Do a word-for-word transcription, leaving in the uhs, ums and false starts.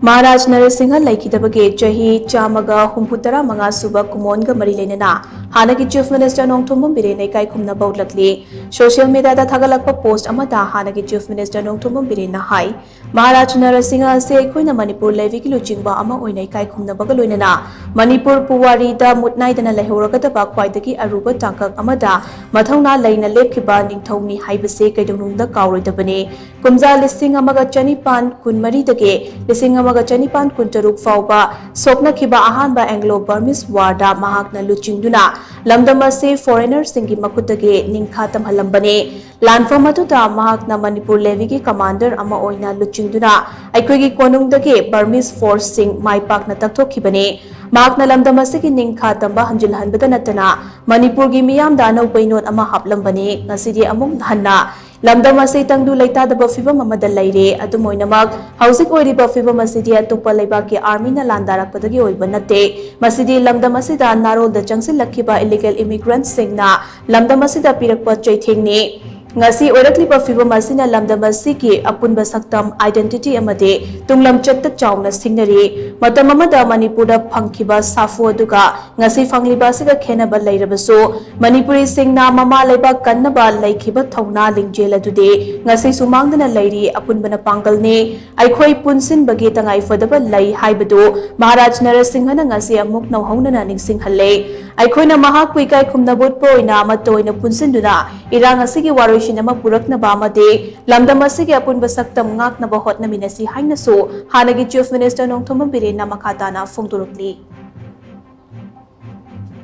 ꯃꯍꯥꯔꯥꯖ ꯅꯔꯁꯤꯡꯍ ꯂꯩꯈꯤꯗꯕꯒꯤ ꯆꯍꯤ ꯆꯥꯝꯃꯒ ꯍꯨꯝꯐꯨ ꯇꯔꯥ ꯃꯉꯥ ꯁꯨꯕ ꯀꯨꯃꯣꯟꯒ ꯃꯔꯤ ꯂꯩꯅꯅ ꯍꯥꯟꯅꯒꯤ Chief Minister ꯅꯣꯡꯊꯣꯝꯕꯝ ꯕꯤꯔꯦꯟꯅ ꯏꯀꯥꯏ ꯈꯨꯝꯅꯕ ꯎꯠꯂꯛꯂꯤ꯫ Social media ꯗ ꯊꯥꯒꯠꯂꯛꯄ post ꯑꯃꯗ ꯍꯥꯟꯅꯒꯤ Chief Minister ꯅꯣꯡꯊꯣꯝꯕꯝ ꯕꯤꯔꯦꯟꯅ ꯍꯥꯏ, ꯃꯍꯥꯔꯥꯖ ꯅꯔꯁꯤꯡꯍ ꯑꯁꯤ ꯑꯩꯈꯣꯏꯅ ꯃꯅꯤꯄꯨꯔ ꯂꯩꯕꯒꯤ ꯂꯨꯆꯤꯡꯕ ꯑꯃ ꯑꯣꯏꯅ ꯏꯀꯥꯏ ꯈꯨꯝꯅꯕꯒ ꯂꯣꯏꯅꯅ ꯃꯅꯤꯄꯨꯔ ꯄꯨꯋꯥꯔꯤꯗ ꯃꯨꯠꯅꯥꯏꯗꯅ ꯂꯩꯍꯧꯔꯒꯗꯕ ꯈ꯭ꯋꯥꯏꯗꯒꯤ ꯑꯔꯨꯕ ꯇꯥꯡꯀꯛ ꯑꯃꯗ ꯃꯊꯧꯅꯥ ꯂꯩꯅ ꯂꯦꯞꯈꯤꯕ ꯅꯤꯡꯊꯧꯅꯤ ꯍꯥꯏꯕꯁꯤ ꯀꯩꯗꯧꯅꯨꯡꯗ ꯀꯥꯎꯔꯣꯏꯗꯕꯅꯤ꯫ ꯀꯨꯝꯖꯥ ꯂꯤꯁꯤꯡ ꯑꯃꯒ ꯆꯅꯤꯄꯥꯟ ꯀꯨꯟꯃꯔꯤꯗꯒꯤ ꯂꯤꯁꯤꯡ ꯑꯃꯒ ꯆꯅꯤꯄꯥꯟ ꯀꯨꯟꯇꯔꯨꯛ ꯐꯥꯎꯕ ꯁꯣꯛꯅꯈꯤꯕ ꯑꯍꯥꯟꯕ Anglo Burmese War ꯗ ꯃꯍꯥꯛꯅ ꯂꯨꯆꯤꯡꯗꯨꯅ ꯂꯝꯗꯝ ꯑꯁꯤ foreigner ꯁꯤꯡꯒꯤ ꯃꯈꯨꯠꯇꯒꯤ ꯅꯤꯡꯈꯥ ꯇꯝꯍꯜꯂꯝꯕꯅꯤ꯫ ꯂꯥꯟꯐꯝ ꯑꯗꯨꯗ ꯃꯍꯥꯛꯅ ꯃꯅꯤꯄꯨꯔ ꯂꯦꯚꯤꯒꯤ commander ꯑꯃ ꯑꯣꯏꯅ ꯂꯨꯆꯤꯡꯗꯨꯅ ꯑꯩꯈꯣꯏꯒꯤ ꯀꯣꯅꯨꯡꯗꯒꯤ Burmese force ꯁꯤꯡ ꯃꯥꯏ ꯄꯥꯛꯅ ꯇꯛꯊꯣꯛꯈꯤꯕꯅꯤ꯫ ꯃꯍꯥꯛꯅ ꯂꯝꯗꯝ ꯑꯁꯤꯒꯤ ꯅꯤꯡꯈꯥ ꯇꯝꯕ ꯍꯟꯖꯤꯜꯍꯟꯕꯗ ꯅꯠꯇꯅ ꯃꯅꯤꯄꯨꯔꯒꯤ ꯃꯤꯌꯥꯝꯗ ꯑꯅꯧꯕ ꯏꯅꯣꯠ ꯑꯃ ꯍꯥꯞꯂꯝꯕꯅꯤ꯫ ꯉꯁꯤꯗꯤ ꯑꯃꯨꯛ ꯍꯟꯅ ꯂꯝꯗꯝ ꯑꯁꯤ ꯇꯪꯗꯨ ꯂꯩꯇꯥꯗꯕ ꯐꯤꯕꯝ ꯑꯃꯗ ꯂꯩꯔꯦ꯫ ꯑꯗꯨꯝ ꯑꯣꯏꯅꯃꯛ, ꯍꯧꯖꯤꯛ ꯑꯣꯏꯔꯤꯕ ꯐꯤꯕꯝ ꯑꯁꯤꯗꯤ ꯑꯇꯣꯞꯄ ꯂꯩꯕꯥꯛꯀꯤ army ꯅ ꯂꯥꯟꯗꯥꯔꯛꯄꯗꯒꯤ ꯑꯣꯏꯕ ꯅꯠꯇꯦ꯫ ꯃꯁꯤꯗꯤ ꯂꯝꯗꯝ ꯑꯁꯤꯗ ꯅꯥꯔꯣꯜꯗ ꯆꯪꯁꯤꯜꯂꯛꯈꯤꯕ illegal immigrant ꯁꯤꯡꯅ ꯂꯝꯗꯝ ꯑꯁꯤꯗ ꯄꯤꯔꯛꯄ ꯆꯩꯊꯦꯡꯅꯤ꯫ ꯉꯁꯤ ꯑꯣꯏꯔꯛꯂꯤꯕ ꯐꯤꯕꯝ ꯑꯁꯤꯅ ꯂꯝꯗꯝ ꯑꯁꯤꯒꯤ ꯑꯄꯨꯟꯕ ꯁꯛꯇꯝ, identity ꯑꯃꯗꯤ ꯇꯨꯡꯂꯝꯆꯠꯇ ꯆꯥꯎꯅ ꯁꯤꯡꯅꯔꯤ꯫ ꯃꯇꯝ ꯑꯃꯗ ꯃꯅꯤꯄꯨꯔꯗ ꯐꯪꯈꯤꯕ ꯁꯥꯐꯨ ꯑꯗꯨꯒ ꯉꯁꯤ ꯐꯪꯂꯤꯕ ꯑꯁꯤꯒ ꯈꯦꯟꯅꯕ ꯂꯩꯔꯕꯁꯨ, ꯃꯅꯤꯄꯨꯔꯤꯁꯤꯡꯅ ꯃꯃꯥ ꯂꯩꯕꯥꯛ ꯀꯟꯅꯕ ꯂꯩꯈꯤꯕ ꯊꯧꯅꯥ ꯂꯤꯡꯖꯦꯜ ꯑꯗꯨꯗꯤ ꯉꯁꯤꯁꯨ ꯃꯥꯡꯗꯅ ꯂꯩꯔꯤ꯫ ꯑꯄꯨꯟꯕꯅ ꯄꯥꯡꯒꯜꯅꯤ꯫ ꯑꯩꯈꯣꯏ ꯄꯨꯟꯁꯤꯟꯕꯒꯤ ꯇꯉꯥꯏꯐꯗꯕ ꯂꯩ ꯍꯥꯏꯕꯗꯨ ꯃꯍꯥꯔꯥꯖ ꯅꯔꯁꯤꯡꯍꯅ ꯉꯁꯤ ꯑꯃꯨꯛ ꯅꯧꯍꯧꯅꯅ ꯅꯤꯡꯁꯤꯡꯍꯜꯂꯦ꯫ ꯑꯩꯈꯣꯏꯅ ꯃꯍꯥꯛꯄꯨ ꯏꯀꯥꯏ ꯈꯨꯝꯅꯕ ꯎꯠꯄ ꯑꯣꯏꯅ ꯑꯃꯠꯇ ꯑꯣꯏꯅ ꯄꯨꯟꯁꯤꯟꯗꯨꯅ ꯏꯔꯥꯡ ꯑꯁꯤꯒꯤ ꯋꯥꯔꯣꯏꯁꯤꯟ ꯑꯃ ꯄꯨꯔꯛꯅꯕ ꯑꯃꯗꯤ ꯂꯝꯗꯝ ꯑꯁꯤꯒꯤ ꯑꯄꯨꯟꯕ ꯁꯛꯇꯝ ꯉꯥꯛꯅꯕ ꯍꯣꯠꯅꯃꯤꯟꯅꯁꯤ ꯍꯥꯏꯅꯁꯨ ꯍꯥꯟꯅꯒꯤ Chief Minister ꯅꯣꯡꯊꯣꯝꯕꯝ ꯕꯤꯔꯦꯟꯅ ꯃꯈꯥ ꯇꯥꯅ ꯐꯣꯡꯗꯣꯔꯛꯂꯤ꯫